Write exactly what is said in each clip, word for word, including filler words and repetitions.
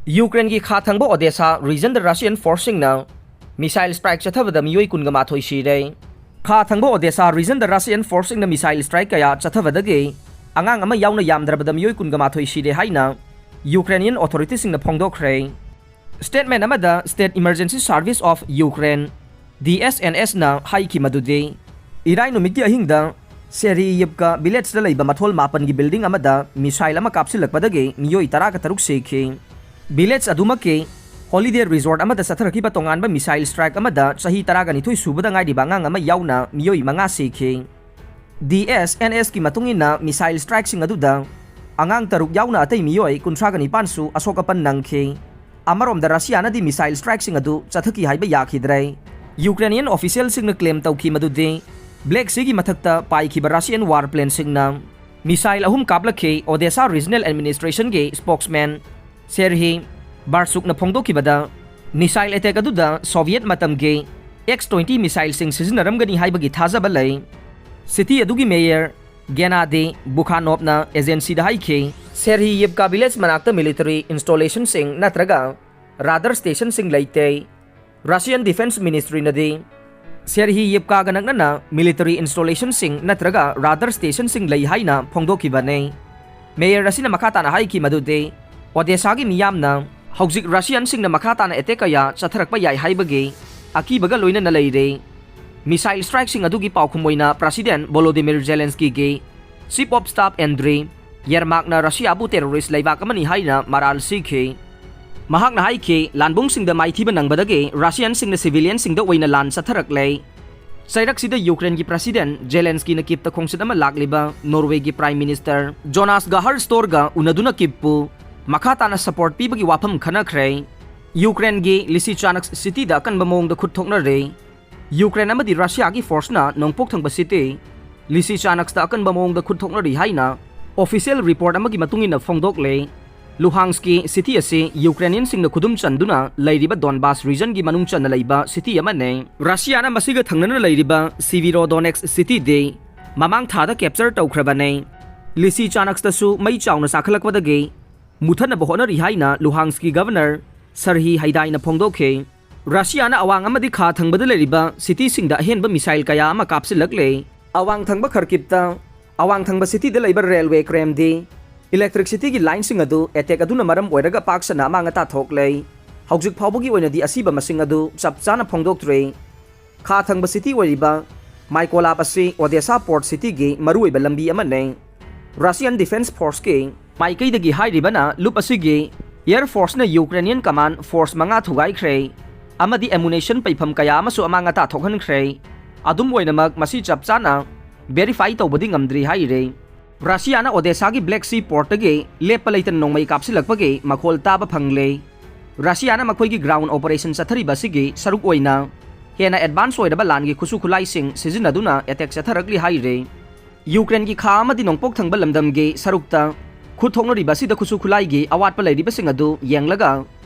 ꯌꯨꯀ꯭ꯔꯦꯟꯒꯤ ꯈꯥ ꯊꯪꯕ ꯑꯣꯗꯦꯁꯥ ꯔꯤꯖꯟꯗ ꯔꯁꯤꯌꯟ ꯐꯣꯔꯁꯁꯤꯡꯅ ꯃꯤꯁꯥꯏꯜ ꯁ꯭ꯇ꯭ꯔꯥꯏꯛ ꯆꯠꯊꯕꯗ ꯃꯤꯑꯣꯏ ꯀꯨꯟꯒ ꯃꯥꯊꯣꯏ ꯁꯤꯔꯦ꯫ ꯈꯥ ꯊꯪꯕ ꯑꯣꯗꯦꯁꯥ ꯔꯤꯖꯟꯗ ꯔꯁꯤꯌꯟ ꯐꯣꯔꯁꯁꯤꯡꯅ ꯃꯤꯁꯥꯏꯜ ꯁ꯭ꯇ꯭ꯔꯥꯏꯛ ꯀꯌꯥ ꯆꯠꯊꯕꯗꯒꯤ ꯑꯉꯥꯡ ꯑꯃ ꯌꯥꯎꯅ ꯌꯥꯝꯗ꯭ꯔꯕꯗ ꯃꯤꯑꯣꯏ ꯀꯨꯟꯒ ꯃꯥꯊꯣꯏ ꯁꯤꯔꯦ ꯍꯥꯏꯅ ꯌꯨꯀ꯭ꯔꯦꯅꯤꯌꯟ ꯑꯣꯊꯣꯔꯤꯇꯤꯁꯤꯡꯅ ꯐꯣꯡꯗꯣꯛꯈ꯭ꯔꯦ꯫ ꯁ꯭ꯇꯦꯠꯃꯦꯟ ꯑꯃꯗ State Emergency Service of Ukraine, D S N ꯑꯦꯁꯅ ꯍꯥꯏꯈꯤ ꯃꯗꯨꯗꯤ ꯏꯔꯥꯏ ꯅꯨꯃꯤꯠꯀꯤ ꯑꯍꯤꯡꯗ ꯁꯦꯔꯤꯌꯤꯞꯀꯥ ꯚꯤꯂꯦꯖꯇ ꯂꯩꯕ ꯃꯊꯣꯜ ꯃꯥꯄꯟꯒꯤ ꯕꯤꯜꯗꯤꯡ ꯑꯃꯗ ꯃꯤꯁꯥꯏꯜ ꯑꯃ ꯀꯥꯞꯁꯤꯜꯂꯛꯄꯗꯒꯤ ꯃꯤꯑꯣꯏ ꯇꯔꯥꯒ ꯇꯔꯨꯛ ꯁꯤꯈꯤ꯫ ꯚꯤꯂꯦꯖ ꯑꯗꯨꯃꯛꯀꯤ ꯍꯣꯂꯤꯗꯦ ꯔꯤꯖꯣꯔꯠ ꯑꯃꯗ ꯆꯠꯊꯔꯛꯈꯤꯕ ꯇꯣꯉꯥꯟꯕ ꯃꯤꯁꯥꯏꯜ ꯁ꯭ꯇ꯭ꯔꯥꯏꯛ ꯑꯃꯗ ꯆꯍꯤ ꯇꯔꯥꯒ ꯅꯤꯊꯣꯏ ꯁꯨꯕꯗ ꯉꯥꯏꯔꯤꯕ ꯑꯉꯥꯡ ꯑꯃ ꯌꯥꯎꯅ ꯃꯤꯑꯣꯏ ꯃꯉꯥ ꯁꯤꯈꯤ꯫ ꯗꯤ ꯑꯦꯁ ꯑꯦꯟ ꯑꯦꯁꯀꯤ ꯃꯇꯨꯡ ꯏꯟꯅ ꯃꯤꯁꯥꯏꯜ ꯁ꯭ꯇ꯭ꯔꯥꯏꯛꯁꯤꯡ ꯑꯗꯨꯗ ꯑꯉꯥꯡ ꯇꯔꯨꯛ ꯌꯥꯎꯅ ꯑꯇꯩ ꯃꯤꯑꯣꯏ ꯀꯨꯟꯊ꯭ꯔꯥꯒ ꯅꯤꯄꯥꯟꯁꯨ ꯑꯁꯣꯛ ꯑꯄꯟ ꯅꯪꯈꯤ꯫ ꯑꯃꯔꯣꯝꯗ ꯔꯁꯤꯌꯥꯅꯗꯤ ꯃꯤꯁꯥꯏꯜ ꯁ꯭ꯇ꯭ꯔꯥꯏꯛꯁꯤꯡ ꯑꯗꯨ ꯆꯠꯊꯈꯤ ꯍꯥꯏꯕ ꯌꯥꯈꯤꯗ꯭ꯔꯦ꯫ ꯌꯨꯀ꯭ꯔꯦꯅꯤꯌꯟ ꯑꯣꯐꯤꯁꯤꯌꯦꯜꯁꯤꯡꯅ ꯀ꯭ꯂꯦꯝ ꯇꯧꯈꯤ ꯃꯗꯨꯗꯤ ꯕ꯭ꯂꯦꯛ ꯁꯤꯒꯤ ꯃꯊꯛꯇ ꯄꯥꯏꯈꯤꯕ ꯔꯁꯤꯌꯟ ꯋꯥꯔ ꯄ꯭ꯂꯦꯟꯁꯤꯡꯅ ꯃꯤꯁꯥꯏꯜ ꯑꯍꯨꯝ ꯀꯥꯞꯂꯛꯈꯤ꯫ Odessa regional ꯑꯦꯗꯃꯤꯅꯤꯁꯇ꯭ꯔꯦꯁꯟꯒꯤ spokesman ꯁꯦꯔꯍꯤ ꯕꯥꯔꯁꯨꯛꯅ ꯐꯣꯡꯗꯣꯛꯈꯤꯕꯗ, missile attack ꯑꯗꯨꯗ ꯁꯣꯚꯤꯌꯦꯠ ꯃꯇꯝꯒꯤ ꯑꯦꯛꯁ ꯇ꯭ꯋꯦꯟꯇꯤ ꯃꯤꯁꯥꯏꯜꯁꯤꯡ ꯁꯤꯖꯤꯟꯅꯔꯝꯒꯅꯤ ꯍꯥꯏꯕꯒꯤ ꯊꯥꯖꯕ ꯂꯩ꯫ ꯁꯤꯇꯤ ꯑꯗꯨꯒꯤ ꯃꯦꯌꯔ ꯒꯦꯅꯥꯗꯤ ꯕꯨꯈꯥꯅꯣꯞꯅ ꯑꯦꯖꯦꯟꯁꯤꯗ ꯍꯥꯏꯈꯤ, ꯁꯦꯔꯍꯤꯌꯤꯞꯀꯥ ꯚꯤꯂꯦꯖ ꯃꯅꯥꯛꯇ ꯃꯤꯂꯤꯇꯔꯤ ꯏꯟꯁꯇꯣꯂꯦꯁꯟꯁꯤꯡ ꯅꯠꯇ꯭ꯔꯒ ꯔꯥꯗꯥꯔ ꯁ꯭ꯇꯦꯁꯟꯁꯤꯡ ꯂꯩꯇꯦ꯫ ꯔꯁꯤꯌꯟ ꯗꯤꯐꯦꯟꯁ ꯃꯤꯅꯤꯁꯇ꯭ꯔꯤꯅꯗꯤ ꯁꯦꯔꯍꯤꯌꯤꯞꯀꯥꯒ ꯅꯛꯅꯅ ꯃꯤꯂꯤꯇꯔꯤ ꯏꯟꯁꯇꯣꯂꯦꯁꯟꯁꯤꯡ ꯅꯠꯇ꯭ꯔꯒ ꯔꯥꯗꯥꯔ ꯁ꯭ꯇꯦꯁꯟꯁꯤꯡ ꯂꯩ ꯍꯥꯏꯅ ꯐꯣꯡꯗꯣꯛꯈꯤꯕꯅꯤ꯫ ꯃꯦꯌꯔ ꯑꯁꯤꯅ ꯃꯈꯥ ꯇꯥꯅ ꯍꯥꯏꯈꯤ ꯃꯗꯨꯗꯤ ꯑꯣꯗꯦꯁꯥꯒꯤ ꯃꯤꯌꯥꯝꯅ ꯍꯧꯖꯤꯛ ꯔꯁꯤꯌꯟꯁꯤꯡꯅ ꯃꯈꯥ ꯇꯥꯅ ꯑꯦꯇꯦꯛ ꯀꯌꯥ ꯆꯠꯊꯔꯛꯄ ꯌꯥꯏ ꯍꯥꯏꯕꯒꯤ ꯑꯀꯤꯕꯒ ꯂꯣꯏꯅꯅ ꯂꯩꯔꯦ꯫ ꯃꯤꯁꯥꯏꯜ ꯁ꯭ꯇ꯭ꯔꯥꯏꯛꯁꯤꯡ ꯑꯗꯨꯒꯤ ꯄꯥꯎꯈꯨꯝ ꯑꯣꯏꯅ ꯄ꯭ꯔꯁꯤꯗꯦꯟ ꯚꯣꯂꯣꯗꯤꯃꯤꯔ ꯖꯦꯂꯦꯟꯁꯀꯤꯒꯤ ꯆꯤꯐ ꯑꯣꯐ ꯁ꯭ꯇꯥꯐ ꯑꯦꯟꯗ꯭ꯔꯤ ꯌꯦꯔꯃꯥꯛꯅ ꯔꯁꯤꯌꯥꯕꯨ ꯇꯦꯔꯣꯔꯤꯁ ꯂꯩꯕꯥꯛ ꯑꯃꯅꯤ ꯍꯥꯏꯅ ꯃꯔꯥꯜ ꯁꯤꯈꯤ꯫ ꯃꯍꯥꯛꯅ ꯍꯥꯏꯈꯤ, ꯂꯥꯟꯕꯨꯡꯁꯤꯡꯗ ꯃꯥꯏꯊꯤꯕ ꯅꯪꯕꯗꯒꯤ ꯔꯁꯤꯌꯟꯁꯤꯡꯅ ꯁꯤꯚꯤꯂꯤꯌꯟꯁꯤꯡꯗ ꯑꯣꯏꯅ ꯂꯥꯟ ꯆꯠꯊꯔꯛꯂꯦ꯫ ꯆꯩꯔꯛꯁꯤꯗ ꯌꯨꯀ꯭ꯔꯦꯟꯒꯤ ꯄ꯭ꯔꯁꯤꯗꯦꯟ ꯖꯦꯂꯦꯟꯁꯀꯤꯅ ꯀꯤꯞꯇ ꯈꯣꯡꯆꯠ ꯑꯃ ꯂꯥꯛꯂꯤꯕ ꯅꯣꯔꯋꯦꯒꯤ ꯄ꯭ꯔꯥꯏꯝ ꯃꯤꯅꯤꯁꯇꯔ ꯖꯣꯅꯥꯁ ꯒꯥꯍꯔ ꯁ꯭ꯇꯣꯔꯒ ꯎꯅꯗꯨꯅ ꯀꯤꯞꯄꯨ ꯃꯈꯥ ꯇꯥꯅ ꯁꯄꯣꯔꯠ ꯄꯤꯕꯒꯤ ꯋꯥꯐꯝ ꯈꯟꯅꯈ꯭ꯔꯦ꯫ ꯌꯨꯀ꯭ꯔꯦꯟꯒꯤ ꯂꯤꯁꯤꯆꯥꯅꯛꯁ ꯁꯤꯇꯤꯗ ꯑꯀꯟꯕ ꯃꯑꯣꯡꯗ ꯈꯨꯠ ꯊꯣꯛꯅꯔꯦ꯫ ꯌꯨꯀ꯭ꯔꯦꯟ ꯑꯃꯗꯤ ꯔꯁꯤꯌꯥꯒꯤ ꯐꯣꯔꯁꯅ ꯅꯣꯡꯄꯣꯛ ꯊꯪꯕ ꯁꯤꯇꯤ ꯂꯤꯁꯤꯆꯥꯅꯛꯁꯇ ꯑꯀꯟꯕ ꯃꯑꯣꯡꯗ ꯈꯨꯠ ꯊꯣꯛꯅꯔꯤ ꯍꯥꯏꯅ ꯑꯣꯐꯤꯁꯤꯌꯦꯜ ꯔꯤꯄꯣꯔꯠ ꯑꯃꯒꯤ ꯃꯇꯨꯡ ꯏꯟꯅ ꯐꯣꯡꯗꯣꯛꯂꯦ꯫ ꯂꯨꯍꯥꯟꯁꯀꯤ ꯁꯤꯇꯤ ꯑꯁꯤ ꯌꯨꯀ꯭ꯔꯦꯅꯤꯌꯟꯁꯤꯡꯅ ꯈꯨꯗꯨꯝ ꯆꯟꯗꯨꯅ ꯂꯩꯔꯤꯕ ꯗꯣꯟꯕꯥꯁ ꯔꯤꯖꯟꯒꯤ ꯃꯅꯨꯡ ꯆꯟꯅ ꯂꯩꯕ ꯁꯤꯇꯤ ꯑꯃꯅꯤ꯫ ꯔꯁꯤꯌꯥꯅ ꯃꯁꯤꯒ ꯊꯪꯅꯅ ꯂꯩꯔꯤꯕ ꯁꯤꯚꯤꯔꯣꯗꯣꯅꯦꯛꯁ ꯁꯤꯇꯤꯗꯤ ꯃꯃꯥꯡ ꯊꯥꯗ ꯀꯦꯞꯆꯔ ꯇꯧꯈ꯭ꯔꯕꯅꯤ꯫ ꯂꯤꯁꯤꯆꯥꯅꯛꯁꯇꯁꯨ ꯃꯩ ꯆꯥꯎꯅ ꯆꯥꯈꯠꯂꯛꯄꯗꯒꯤ ꯃꯨꯊꯠꯅꯕ ꯍꯣꯠꯅꯔꯤ ꯍꯥꯏꯅ ꯂꯨꯍꯥꯟꯁꯀꯤ ꯒꯕꯔꯅꯔ ꯁꯔꯍꯤ ꯍꯩꯗꯥꯏꯅ ꯐꯣꯡꯗꯣꯛꯈꯤ꯫ ꯔꯁꯤꯌꯥꯅ ꯑꯋꯥꯡ ꯑꯃꯗꯤ ꯈꯥ ꯊꯪꯕꯗ ꯂꯩꯔꯤꯕ ꯁꯤꯇꯤꯁꯤꯡꯗ ꯑꯍꯦꯟꯕ ꯃꯤꯁꯥꯏꯜ ꯀꯌꯥ ꯑꯃ ꯀꯥꯞꯁꯤꯜꯂꯛꯂꯦ꯫ ꯑꯋꯥꯡ ꯊꯪꯕ ꯈꯔꯀꯤꯞꯇ, ꯑꯋꯥꯡ ꯊꯪꯕ ꯁꯤꯇꯤꯗ ꯂꯩꯕ ꯔꯦꯜꯋꯦ ꯀ꯭ꯔꯦꯝꯗꯤ, ꯏꯂꯦꯛꯇ꯭ꯔꯤꯛꯁꯤꯇꯤꯒꯤ ꯂꯥꯏꯟꯁꯤꯡ ꯑꯗꯨ ꯑꯦꯇꯦꯛ ꯑꯗꯨꯅ ꯃꯔꯝ ꯑꯣꯏꯔꯒ ꯄꯥꯛ ꯁꯟꯅ ꯑꯃꯥꯡ ꯑꯇꯥ ꯊꯣꯛꯂꯦ꯫ ꯍꯧꯖꯤꯛ ꯐꯥꯎꯕꯒꯤ ꯑꯣꯏꯅꯗꯤ ꯑꯁꯤꯕ ꯃꯁꯤꯡ ꯑꯗꯨ ꯆꯞ ꯆꯥꯅ ꯐꯣꯡꯗꯣꯛꯇ꯭ꯔꯤ꯫ ꯈꯥ ꯊꯪꯕ ꯁꯤꯇꯤ ꯑꯣꯏꯔꯤꯕ ꯃꯥꯏꯀꯣꯂꯥꯞ ꯑꯁꯤ ꯑꯣꯗꯦꯁꯥ ꯄꯣꯔꯠ ꯁꯤꯇꯤꯒꯤ ꯃꯔꯨꯑꯣꯏꯕ ꯂꯝꯕꯤ ꯑꯃꯅꯤ꯫ ꯔꯁꯤꯌꯥꯟ ꯗꯤꯐꯦꯟꯁ ꯐꯣꯔꯁꯀꯤ ꯃꯥꯏꯀꯩꯗꯒꯤ ꯍꯥꯏꯔꯤꯕꯅ ꯂꯨꯞ ꯑꯁꯤꯒꯤ ꯑꯦꯌꯔ ꯐꯣꯔꯁꯅ ꯌꯨꯀ꯭ꯔꯦꯅꯤꯌꯟ ꯀꯃꯥꯟ ꯐꯣꯔꯁ ꯃꯉꯥ ꯊꯨꯒꯥꯏꯈ꯭ꯔꯦ ꯑꯃꯗꯤ ꯑꯦꯃꯨꯅꯦꯁꯟ ꯄꯩꯐꯝ ꯀꯌꯥ ꯑꯃꯁꯨ ꯑꯃꯥꯡ ꯑꯇꯥ ꯊꯣꯛꯍꯟꯈ꯭ꯔꯦ꯫ ꯑꯗꯨꯝ ꯑꯣꯏꯅꯃꯛ, ꯃꯁꯤ ꯆꯞ ꯆꯥꯅ ꯚꯦꯔꯤꯐꯥꯏ ꯇꯧꯕꯗꯤ ꯉꯝꯗ꯭ꯔꯤ ꯍꯥꯏꯔꯤ꯫ ꯔꯁꯤꯌꯥꯅ ꯑꯣꯗꯦꯁꯥꯒꯤ ꯕ꯭ꯂꯦꯛ ꯁꯤ ꯄꯣꯔꯠꯇꯒꯤ ꯂꯦꯞꯄ ꯂꯩꯇꯅ ꯅꯣꯡꯃꯩ ꯀꯥꯞꯁꯤꯜꯂꯛꯄꯒꯤ ꯃꯈꯣꯜ ꯇꯥꯕ ꯐꯪꯂꯦ꯫ ꯔꯁꯤꯌꯥꯅ ꯃꯈꯣꯏꯒꯤ ꯒ꯭ꯔꯥꯎꯟ ꯑꯣꯄꯔꯦꯁꯟ ꯆꯠꯊꯔꯤꯕ ꯑꯁꯤꯒꯤ ꯁꯔꯨꯛ ꯑꯣꯏꯅ ꯍꯦꯟꯅ ꯑꯦꯗꯚꯥꯟꯁ ꯑꯣꯏꯔꯕ ꯂꯥꯟꯒꯤ ꯈꯨꯠꯁꯨ ꯈꯨꯠꯂꯥꯏꯁꯤꯡ ꯁꯤꯖꯤꯟꯅꯗꯨꯅ ꯑꯦꯇꯦꯛ ꯆꯠꯊꯔꯛꯂꯤ ꯍꯥꯏꯔꯤ꯫ ꯌꯨꯀ꯭ꯔꯦꯟꯒꯤ ꯈꯥ ꯑꯃꯗꯤ ꯅꯣꯡꯄꯣꯛ ꯊꯪꯕ ꯂꯝꯗꯝꯒꯤ ꯁꯔꯨꯛꯇ ꯈꯨꯠ ꯊꯣꯛꯅꯔꯤꯕ ꯑꯁꯤꯗ ꯈꯨꯠꯁꯨ ꯈꯨꯠꯂꯥꯏꯒꯤ ꯑꯋꯥꯠꯄ ꯂꯩꯔꯤꯕꯁꯤꯡ ꯑꯗꯨ ꯌꯦꯡꯂꯒ,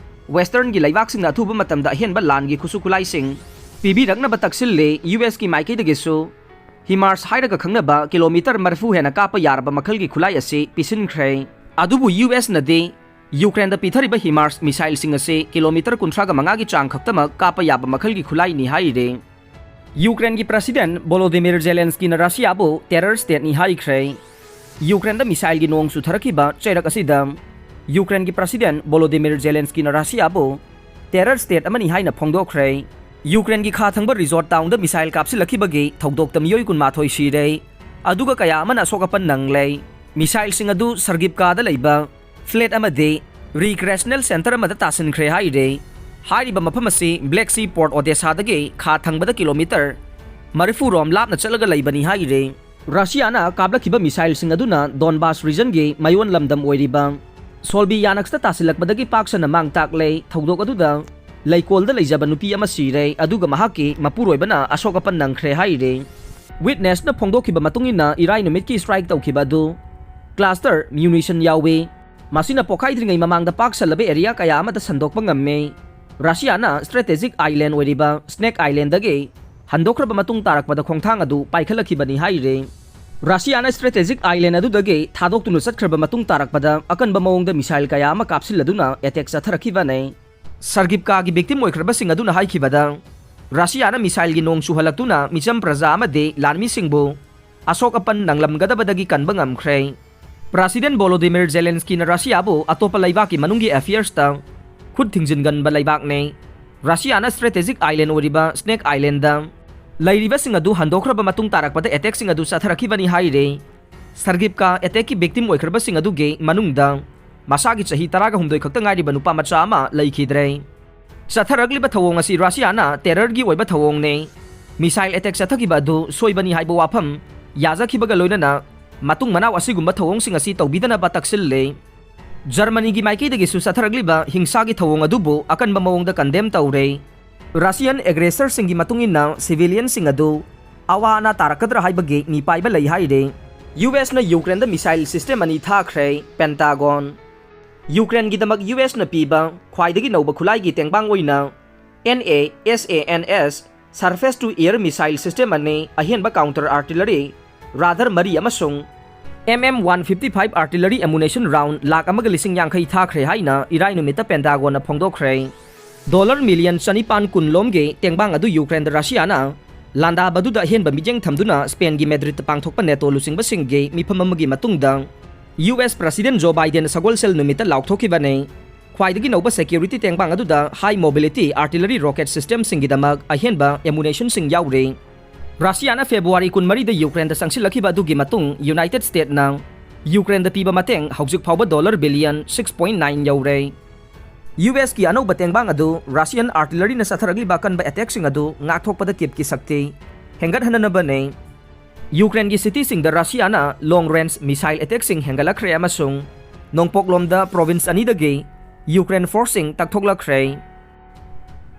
ꯋꯦꯁꯇꯔꯟꯒꯤ ꯂꯩꯕꯥꯛꯁꯤꯡꯅ ꯑꯊꯨꯕ ꯃꯇꯝꯗ ꯑꯍꯦꯟꯕ ꯂꯥꯟꯒꯤ ꯈꯨꯠꯁꯨ ꯈꯨꯠꯂꯥꯏꯁꯤꯡ ꯄꯤꯕꯤꯔꯛꯅꯕ ꯇꯛꯁꯤꯜꯂꯤ꯫ ꯌꯨ ꯑꯦꯁꯀꯤ ꯃꯥꯏꯀꯩꯗꯒꯤꯁꯨ ꯍꯤꯃꯥꯔꯁ ꯍꯥꯏꯔꯒ ꯈꯪꯅꯕ ꯀꯤꯂꯣꯃꯤꯇꯔ ꯃꯔꯤꯐꯨ ꯍꯦꯟꯅ ꯀꯥꯞꯄ ꯌꯥꯔꯕ ꯃꯈꯜꯒꯤ ꯈꯨꯠꯂꯥꯏ ꯑꯁꯤ ꯄꯤꯁꯤꯟꯈ꯭ꯔꯦ꯫ ꯑꯗꯨꯕꯨ ꯌꯨ ꯑꯦꯁꯅꯗꯤ ꯌꯨꯀ꯭ꯔꯦꯟꯗ ꯄꯤꯊꯔꯤꯕ ꯍꯤꯃꯥꯔꯁ ꯃꯤꯁꯥꯏꯜꯁꯤꯡ ꯑꯁꯤ ꯀꯤꯂꯣꯃꯤꯇꯔ ꯀꯨꯟꯊ꯭ꯔꯥꯒ ꯃꯉꯥꯒꯤ ꯆꯥꯡ ꯈꯛꯇꯃꯛ ꯀꯥꯞꯄ ꯌꯥꯕ ꯃꯈꯜꯒꯤ ꯈꯨꯠꯂꯥꯏꯅꯤ ꯍꯥꯏꯔꯤ꯫ ꯌꯨꯀ꯭ꯔꯦꯟꯒꯤ ꯄ꯭ꯔꯁꯤꯗꯦꯟ ꯚꯣꯂꯣꯗꯤꯃꯤꯔ ꯖꯦꯂꯦꯟꯁꯀꯤꯅ ꯔꯁꯤꯌꯥꯕꯨ ꯇꯦꯔꯔ ꯁ꯭ꯇꯦꯠꯅꯤ ꯍꯥꯏꯈ꯭ꯔꯦ꯫ ꯌꯨꯀ꯭ꯔꯦꯟꯗ ꯃꯤꯁꯥꯏꯜꯒꯤ ꯅꯣꯡ ꯆꯨꯊꯔꯛꯈꯤꯕ ꯆꯩꯔꯛ ꯑꯁꯤꯗ ꯌꯨꯀ꯭ꯔꯦꯟꯒꯤ ꯄ꯭ꯔꯁꯤꯗꯦꯟ ꯚꯣꯂꯣꯗꯤꯃꯤꯔ ꯖꯦꯂꯦꯟꯁꯀꯤꯅ ꯔꯁꯤꯌꯥꯕꯨ ꯇꯦꯔꯔ ꯁ꯭ꯇꯦꯠ ꯑꯃꯅꯤ ꯍꯥꯏꯅ ꯐꯣꯡꯗꯣꯛꯈ꯭ꯔꯦ꯫ ꯌꯨꯀ꯭ꯔꯦꯟꯒꯤ ꯈꯥ ꯊꯪꯕ ꯔꯤꯖꯣꯔꯠ ꯇꯥꯎꯟꯗ ꯃꯤꯁꯥꯏꯜ ꯀꯥꯞꯁꯤꯜꯂꯛꯈꯤꯕꯒꯤ ꯊꯧꯗꯣꯛꯇ ꯃꯤꯑꯣꯏ ꯀꯨꯟꯃꯥꯊꯣꯏ ꯁꯤꯔꯦ, ꯑꯗꯨꯒ ꯀꯌꯥ ꯑꯃꯅ ꯑꯁꯣꯛ ꯑꯄꯟ ꯅꯪꯂꯦ꯫ ꯃꯤꯁꯥꯏꯜꯁꯤꯡ ꯑꯗꯨ ꯁꯔꯒꯤꯞꯀꯥꯗ ꯂꯩꯕ ꯐ꯭ꯂꯦꯠ ꯑꯃꯗꯤ ꯔꯤꯀ꯭ꯔꯦꯁꯅꯦꯜ ꯁꯦꯟꯇꯔ ꯑꯃꯗ ꯇꯥꯁꯤꯟꯈ꯭ꯔꯦ ꯍꯥꯏꯔꯦ꯫ ꯍꯥꯏꯔꯤꯕ ꯃꯐꯝ ꯑꯁꯤ ꯕ꯭ꯂꯦꯛ ꯁꯤ ꯄꯣꯔꯠ ꯑꯣꯗꯦꯁꯥꯗꯒꯤ ꯈꯥ ꯊꯪꯕꯗ ꯀꯤꯂꯣꯃꯤꯇꯔ ꯃꯔꯤꯐꯨ ꯔꯣꯝ ꯂꯥꯞꯅ ꯆꯠꯂꯒ ꯂꯩꯕꯅꯤ ꯍꯥꯏꯔꯦ꯫ ꯔꯁꯤꯌꯥꯅ ꯀꯥꯞꯂꯛꯈꯤꯕ ꯃꯤꯁꯥꯏꯜꯁꯤꯡ ꯑꯗꯨꯅ ꯗꯣꯟꯕꯥꯁ ꯔꯤꯖꯟꯒꯤ ꯃꯌꯣꯟ ꯂꯝꯗꯝ ꯑꯣꯏꯔꯤꯕ ꯁꯣꯜꯕꯤꯌꯥꯅꯛꯁꯇ ꯇꯥꯁꯤꯜꯂꯛꯄꯗꯒꯤ ꯄꯥꯛ ꯁꯟꯅ ꯃꯥꯡ ꯇꯥꯛꯂꯦ꯫ ꯊꯧꯗꯣꯛ ꯑꯗꯨꯗ ꯂꯩꯀꯣꯜꯗ ꯂꯩꯖꯕ ꯅꯨꯄꯤ ꯑꯃ ꯁꯤꯔꯦ, ꯑꯗꯨꯒ ꯃꯍꯥꯛꯀꯤ ꯃꯄꯨꯔꯣꯏꯕꯅ ꯑꯁꯣꯛ ꯑꯄꯟ ꯅꯪꯈ꯭ꯔꯦ ꯍꯥꯏꯔꯦ꯫ ꯋꯤꯠꯅꯦꯁꯅ ꯐꯣꯡꯗꯣꯛꯈꯤꯕ ꯃꯇꯨꯡ ꯏꯟꯅ, ꯏꯔꯥꯏ ꯅꯨꯃꯤꯠꯀꯤ ꯁ꯭ꯇ꯭ꯔꯥꯏꯛ ꯇꯧꯈꯤꯕ ꯑꯗꯨ ꯀ꯭ꯂꯥꯁꯇꯔ ꯃ꯭ꯌꯨꯅꯤꯁꯟ ꯌꯥꯎꯏ꯫ ꯃꯁꯤꯅ ꯄꯣꯈꯥꯏꯗ꯭ꯔꯤꯉꯩ ꯃꯃꯥꯡꯗ ꯄꯥꯛ ꯁꯜꯂꯕ ꯑꯦꯔꯤꯌꯥ ꯀꯌꯥ ꯑꯃꯗ ꯁꯟꯗꯣꯛꯄ ꯉꯝꯃꯦ꯫ ꯔꯁꯤꯌꯥꯅ ꯁ꯭ꯇ꯭ꯔꯦꯇꯦꯖꯤꯛ ꯑꯥꯏꯂꯦꯟ ꯑꯣꯏꯔꯤꯕ ꯁ꯭ꯅꯦꯛ ꯑꯥꯏꯂꯦꯟꯗꯒꯤ ꯍꯟꯗꯣꯛꯈ꯭ꯔꯕ ꯃꯇꯨꯡ ꯇꯥꯔꯛꯄꯗ ꯈꯣꯡꯊꯥꯡ ꯑꯗꯨ ꯄꯥꯏꯈꯠꯂꯛꯈꯤꯕꯅꯤ ꯍꯥꯏꯔꯦ꯫ ꯔꯁꯤꯌꯥꯅ strategic island ꯑꯗꯨꯗꯒꯤ ꯊꯥꯗꯣꯛꯇꯨꯅ ꯆꯠꯈ꯭ꯔꯕ ꯃꯇꯨꯡ ꯇꯥꯔꯛꯄꯗ ꯑꯀꯟꯕ ꯃꯑꯣꯡꯗ missile ꯀꯌꯥ ꯑꯃ ꯀꯥꯞꯁꯤꯜꯂꯗꯨꯅ attack ꯆꯠꯊꯔꯛꯈꯤꯕꯅꯤ꯫ ꯁꯔꯒꯤꯞꯀꯥꯒꯤ victim ꯑꯣꯏꯈ꯭ꯔꯕꯁꯤꯡ ꯑꯗꯨꯅ ꯍꯥꯏꯈꯤꯕꯗ, ꯔꯁꯤꯌꯥꯅ missileꯒꯤ ꯅꯣꯡ ꯆꯨꯍꯜꯂꯛꯇꯨꯅ ꯃꯤꯆꯝ ꯄ꯭ꯔꯖꯥ ꯑꯃꯗꯤ ꯂꯥꯟꯃꯤꯁꯤꯡꯕꯨ ꯑꯁꯣꯛ ꯑꯄꯟ ꯅꯪꯂꯝꯒꯗꯕꯗꯒꯤ ꯀꯟꯕ ꯉꯝꯈ꯭ꯔꯦ꯫ President Volodymyr Zelenskyꯅ ꯔꯁꯤꯌꯥꯕꯨ ꯑꯇꯣꯞꯄ ꯂꯩꯕꯥꯛꯀꯤ ꯃꯅꯨꯡꯒꯤ affairsꯇ ꯈꯨꯠ ꯊꯤꯡꯖꯤꯟꯒꯟꯕ ꯂꯩꯕꯥꯛꯅꯤ꯫ ꯔꯁꯤꯌꯥꯅ strategic island ꯑꯣꯏꯔꯤꯕ Snake Islandꯗ ꯂꯩꯔꯤꯕꯁꯤꯡ ꯑꯗꯨ ꯍꯟꯗꯣꯛꯈ꯭ꯔꯕ ꯃꯇꯨꯡ ꯇꯥꯔꯛꯄꯗ attackꯁꯤꯡ ꯑꯗꯨ ꯆꯠꯊꯔꯛꯈꯤꯕꯅꯤ ꯍꯥꯏꯔꯤ꯫ ꯁꯔꯒꯤꯞꯀꯥ attackꯀꯤ victim ꯑꯣꯏꯈ꯭ꯔꯕꯁꯤꯡ ꯑꯗꯨꯒꯤ ꯃꯅꯨꯡꯗ ꯃꯁꯥꯒꯤ ꯆꯍꯤ ꯇꯔꯥꯒ ꯍꯨꯝꯗꯣꯏ ꯈꯛꯇ ꯉꯥꯏꯔꯤꯕ ꯅꯨꯄꯥ ꯃꯆꯥ ꯑꯃ ꯂꯩꯈꯤꯗ꯭ꯔꯦ꯫ ꯆꯠꯊꯔꯛꯂꯤꯕ ꯊꯧꯑꯣꯡ ꯑꯁꯤ ꯔꯁꯤꯌꯥꯅ terrorꯒꯤ ꯑꯣꯏꯕ ꯊꯧꯑꯣꯡꯅꯤ꯫ Missile attack ꯆꯠꯊꯈꯤꯕ ꯑꯗꯨ ꯁꯣꯏꯕꯅꯤ ꯍꯥꯏꯕ ꯋꯥꯐꯝ ꯌꯥꯖꯈꯤꯕꯒ ꯂꯣꯏꯅꯅ ꯃꯇꯨꯡ ꯃꯅꯥꯎ ꯑꯁꯤꯒꯨꯝꯕ ꯊꯧꯑꯣꯡꯁꯤꯡ ꯑꯁꯤ ꯇꯧꯕꯤꯗꯅꯕ ꯇꯛꯁꯤꯜꯂꯤ꯫ ꯖꯔꯃꯅꯤꯒꯤ ꯃꯥꯏꯀꯩꯗꯒꯤꯁꯨ ꯆꯠꯊꯔꯛꯂꯤꯕ ꯍꯤꯡꯁꯥꯒꯤ ꯊꯧꯑꯣꯡ ꯑꯗꯨꯕꯨ ꯑꯀꯟꯕ ꯃꯑꯣꯡꯗ condemn ꯇꯧꯔꯦ꯫ Russian aggressorꯁꯤꯡꯒꯤ ꯃꯇꯨꯡ ꯏꯟꯅ civilianꯁꯤꯡ ꯑꯗꯨ ꯑꯋꯥ ꯑꯅꯥ ꯇꯥꯔꯛꯀꯗ꯭ꯔꯥ ꯍꯥꯏꯕꯒꯤ ꯃꯤꯄꯥꯏꯕ ꯂꯩ ꯍꯥꯏꯔꯤ꯫ USꯅ Ukraineꯗ missile system ꯑꯅꯤ ꯊꯥꯈ꯭ꯔꯦ꯫ Pentagon꯫ Ukraineꯒꯤꯗꯃꯛ USꯅ ꯄꯤꯕ ꯈ꯭ꯋꯥꯏꯗꯒꯤ ꯅꯧꯕ ꯈꯨꯠꯂꯥꯏꯒꯤ ꯇꯦꯡꯕꯥꯡ ꯑꯣꯏꯅ NASAMS surface to air missile system ꯑꯅꯤ, ꯑꯍꯦꯟꯕ counter artillery radar ꯃꯔꯤ ꯑꯃꯁꯨꯡ MM one fifty five artillery ammunition round lakh ꯑꯃꯒ ꯂꯤꯁꯤꯡ ꯌꯥꯡꯈꯩ ꯊꯥꯈ꯭ꯔꯦ ꯍꯥꯏꯅ ꯏꯔꯥꯏ ꯅꯨꯃꯤꯠꯇ Pentagonꯅ ꯐꯣꯡꯗꯣꯛꯈ꯭ꯔꯦ꯫ Dollar million ꯆꯅꯤꯄꯥꯟ ꯀꯨꯟ ꯂꯣꯝꯒꯤ ꯇꯦꯡꯕꯥꯡ ꯑꯗꯨ Ukraineꯗ ꯔꯁꯤꯌꯥꯅ ꯂꯥꯟꯗꯥꯕꯗꯨꯗ ꯑꯍꯦꯟꯕ ꯃꯤꯠꯌꯦꯡ ꯊꯝꯗꯨꯅ Spainꯒꯤ Madridꯇ ꯄꯥꯡꯊꯣꯛꯄ NATO ꯂꯨꯆꯤꯡꯕꯁꯤꯡꯒꯤ ꯃꯤꯐꯝ ꯑꯃꯒꯤ ꯃꯇꯨꯡꯗ US President Joe Biden ꯁꯒꯣꯜꯁꯦꯜ ꯅꯨꯃꯤꯠꯇ ꯂꯥꯎꯊꯣꯛꯈꯤꯕꯅꯤ꯫ ꯈ꯭ꯋꯥꯏꯗꯒꯤ ꯅꯧꯕ security ꯇꯦꯡꯕꯥꯡ ꯑꯗꯨꯗ high mobility artillery rocket systemꯁꯤꯡꯒꯤꯗamꯛ ꯑꯍꯦꯟꯕ ammunitionꯁꯤꯡ ꯌꯥꯎꯔꯤ꯫ ꯔꯁꯤꯌꯥꯅ February ꯀꯨꯟꯃꯔꯤꯗ Ukraineꯗ ꯆꯪꯁꯤꯜꯂꯛꯈꯤꯕ ꯑꯗꯨꯒꯤ ꯃꯇꯨꯡ United Statesꯅ Ukraineꯗ ꯄꯤꯕ ꯃꯇꯦꯡ ꯍꯧꯖꯤꯛ ꯐꯥꯎꯕ dollar billion six point nine ꯌꯧꯔꯦ꯫ USꯀꯤ ꯑꯅꯧꯕ ꯇꯦꯡꯕꯥꯡ ꯑꯗꯨ Russian artilleryꯅ ꯆꯠꯊꯔꯛꯂꯤꯕ ꯑꯀꯟꯕ attackꯁꯤꯡ ꯑꯗꯨ ꯉꯥꯛꯊꯣꯛꯄꯗ Kyivꯀꯤ ꯁꯛꯇꯤ ꯍꯦꯟꯒꯠꯍꯟꯅꯅꯕꯅꯤ꯫ Ukraineꯒꯤ cityꯁꯤꯡꯗ ꯔꯁꯤꯌꯥꯅ long range missile attackꯁꯤꯡ ꯍꯦꯟꯒꯠꯂꯛꯈ꯭ꯔꯦ ꯑꯃꯁꯨꯡ ꯅꯣꯡꯄꯣꯛꯂꯣꯝꯗ province ꯑꯅꯤꯗꯒꯤ Ukraine forceꯁꯤꯡ ꯇꯛꯊꯣꯛꯂꯛꯈ꯭ꯔꯦ꯫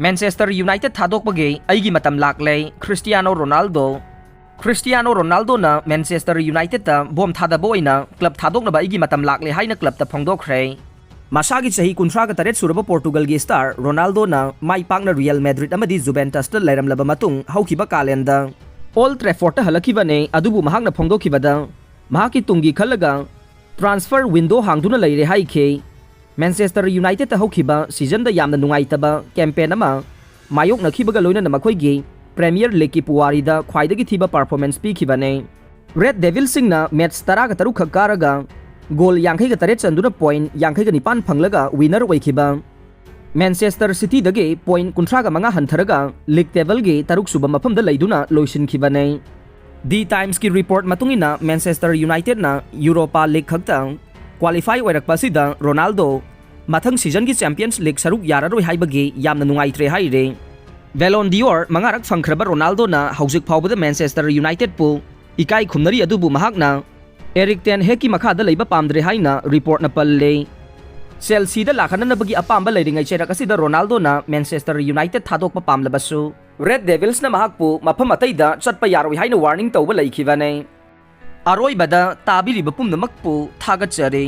Manchester United ꯊꯥꯗꯣꯛꯄꯒꯤ ꯑꯩꯒꯤ ꯃꯇꯝ ꯂꯥꯛꯂꯦ, ꯈ꯭ꯔꯤꯁꯇꯤꯌꯥꯅꯣ ꯔꯣꯅꯥꯜꯗꯣ꯫ ꯈ꯭ꯔꯤꯁꯇꯤꯌꯥꯅꯣ ꯔꯣꯅꯥꯜꯗꯣꯅ Manchester Unitedꯇ ꯕꯣꯝ ꯊꯥꯗꯕ ꯑꯣꯏꯅ club ꯊꯥꯗꯣꯛꯅꯕ ꯑꯩꯒꯤ ꯃꯇꯝ ꯂꯥꯛꯂꯦ ꯍꯥꯏꯅ clubꯇ ꯐꯣꯡꯗꯣꯛꯈ꯭ꯔꯦ꯫ ꯃꯁꯥꯒꯤ ꯆꯍꯤ ꯀꯨꯟꯊ꯭ꯔꯥꯒ ꯇꯔꯦꯠ ꯁꯨꯔꯕ Portugalꯒꯤ star ꯔꯣꯅꯥꯜꯗꯣꯅ ꯃꯥꯏ ꯄꯥꯛꯅ Real Madrid ꯑꯃꯗꯤ Juventusꯇ ꯂꯩꯔꯝꯂꯕ ꯃꯇꯨꯡ ꯍꯧꯈꯤꯕ ꯀꯥꯂꯦꯟꯗ ꯑꯣꯜ ꯇ꯭ꯔꯦꯐꯣꯔꯗꯇ ꯍꯜꯂꯛꯈꯤꯕꯅꯦ, ꯑꯗꯨꯕꯨ ꯃꯍꯥꯛꯅ ꯐꯣꯡꯗꯣꯛꯈꯤꯕꯗ ꯃꯍꯥꯛꯀꯤ ꯇꯨꯡꯒꯤ ꯈꯜꯂꯒ ꯇ꯭ꯔꯥꯟꯁꯐꯔ ꯋꯤꯟꯗꯣ ꯍꯥꯡꯗꯨꯅ ꯂꯩꯔꯦ ꯍꯥꯏꯈꯤ꯫ ꯃꯦꯟꯆꯦꯁꯇꯔ ꯌꯨꯅꯥꯏꯇꯦꯗꯇ ꯍꯧꯈꯤꯕ ꯁꯤꯖꯟꯗ ꯌꯥꯝꯅ ꯅꯨꯡꯉꯥꯏꯇꯕ ꯀꯦꯝꯄꯦꯟ ꯑꯃ ꯃꯥꯌꯣꯛꯅꯈꯤꯕꯒ ꯂꯣꯏꯅꯅ ꯃꯈꯣꯏꯒꯤ ꯄ꯭ꯔꯦꯃꯤꯌꯔ ꯂꯤꯒꯀꯤ ꯄꯨꯋꯥꯔꯤꯗ ꯈ꯭ꯋꯥꯏꯗꯒꯤ ꯊꯤꯕ ꯄꯔꯐꯣꯔꯃꯦꯟꯁ ꯄꯤꯈꯤꯕꯅꯦ꯫ ꯔꯦꯗ ꯗꯦꯚꯤꯜꯁꯤꯡꯅ ꯃꯦꯠꯆ ꯇꯔꯥꯒ ꯇꯔꯨꯛ ꯈꯛ ꯀꯥꯔꯒ ꯒꯣꯜ ꯌꯥꯡꯈꯩꯒ ꯇꯔꯦꯠ ꯆꯟꯗꯨꯅ ꯄꯣꯏꯟ ꯌꯥꯡꯈꯩꯒ ꯅꯤꯄꯥꯟ ꯐꯪꯂꯒ ꯋꯤꯅꯔ ꯑꯣꯏꯈꯤꯕ꯫ ꯃꯦꯟꯆꯦꯁꯇꯔ ꯁꯤꯇꯤꯗꯒꯤ ꯄꯣꯏꯟ ꯀꯨꯟꯊ꯭ꯔꯥꯒ ꯃꯉꯥ ꯍꯟꯊꯔꯒ ꯂꯤꯒ ꯇꯦꯕꯜꯒꯤ ꯇꯔꯨꯛ ꯁꯨꯕ ꯃꯐꯝꯗ ꯂꯩꯗꯨꯅ ꯂꯣꯏꯁꯤꯟꯈꯤꯕꯅꯦ꯫ ꯗꯤ ꯇꯥꯏꯝꯁꯀꯤ ꯔꯤꯄꯣꯔꯠ ꯃꯇꯨꯡ ꯏꯟꯅ ꯃꯦꯟꯆꯦꯁꯇꯔ ꯌꯨꯅꯥꯏꯇꯦꯗꯅ ꯌꯨꯔꯣꯄꯥ ꯂꯤꯒ ꯈꯛꯇ ꯀ꯭ꯋꯥꯂꯤꯐꯥꯏ ꯑꯣꯏꯔꯛꯄ ꯑꯁꯤꯗ ꯔꯣꯅꯥꯜꯗꯣ ꯃꯊꯪ ꯁꯤꯖꯟꯒꯤ ꯆꯦꯝꯄꯤꯌꯟꯁ ꯂꯤꯒ ꯁꯔꯨꯛ ꯌꯥꯔꯔꯣꯏ ꯍꯥꯏꯕꯒꯤ ꯌꯥꯝꯅ ꯅꯨꯡꯉꯥꯏꯇ꯭ꯔꯦ ꯍꯥꯏꯔꯦ꯫ ꯕꯦꯂꯣꯟ ꯗꯤꯑꯣꯔ ꯃꯉꯥꯔꯛ ꯐꯪꯈ꯭ꯔꯕ ꯔꯣꯅꯥꯜꯗꯣꯅ ꯍꯧꯖꯤꯛ ꯐꯥꯎꯕꯗ ꯃꯦꯟꯆꯦꯁꯇꯔ ꯌꯨꯅꯥꯏꯇꯦꯗꯄꯨ ꯏꯀꯥꯏ ꯈꯨꯝꯅꯔꯤ, ꯑꯗꯨꯕꯨ ꯃꯍꯥꯛꯅ ꯑꯦꯔꯤꯛ ꯇꯦꯟ ꯍꯦꯒꯀꯤ ꯃꯈꯥꯗ ꯂꯩꯕ ꯄꯥꯝꯗ꯭ꯔꯦ ꯍꯥꯏꯅ ꯔꯤꯄꯣꯔꯠꯅ ꯄꯜꯂꯦ꯫ ꯆꯦꯜꯁꯤꯗ ꯂꯥꯛꯍꯟꯅꯅꯕꯒꯤ ꯑꯄꯥꯝꯕ ꯂꯩꯔꯤꯉꯩ ꯆꯩꯔꯛ ꯑꯁꯤꯗ ꯔꯣꯅꯥꯜꯗꯣꯅ ꯃꯦꯟꯆꯦꯁꯇꯔ ꯌꯨꯅꯥꯏꯇꯦꯗ ꯊꯥꯗꯣꯛꯄ ꯄꯥꯝꯂꯕꯁꯨ, ꯔꯦꯗ ꯗꯦꯚꯤꯜꯁꯅ ꯃꯍꯥꯛꯄꯨ ꯃꯐꯝ ꯑꯇꯩꯗ ꯆꯠꯄ ꯌꯥꯔꯣꯏ ꯍꯥꯏꯅ ꯋꯥꯔꯅꯤꯡ ꯇꯧꯕ ꯂꯩꯈꯤꯕꯅꯦ꯫ ꯑꯔꯣꯏꯕꯗ ꯇꯥꯕꯤꯔꯤꯕ ꯄꯨꯝꯅꯃꯛꯄꯨ ꯊꯥꯒꯠꯆꯔꯤ꯫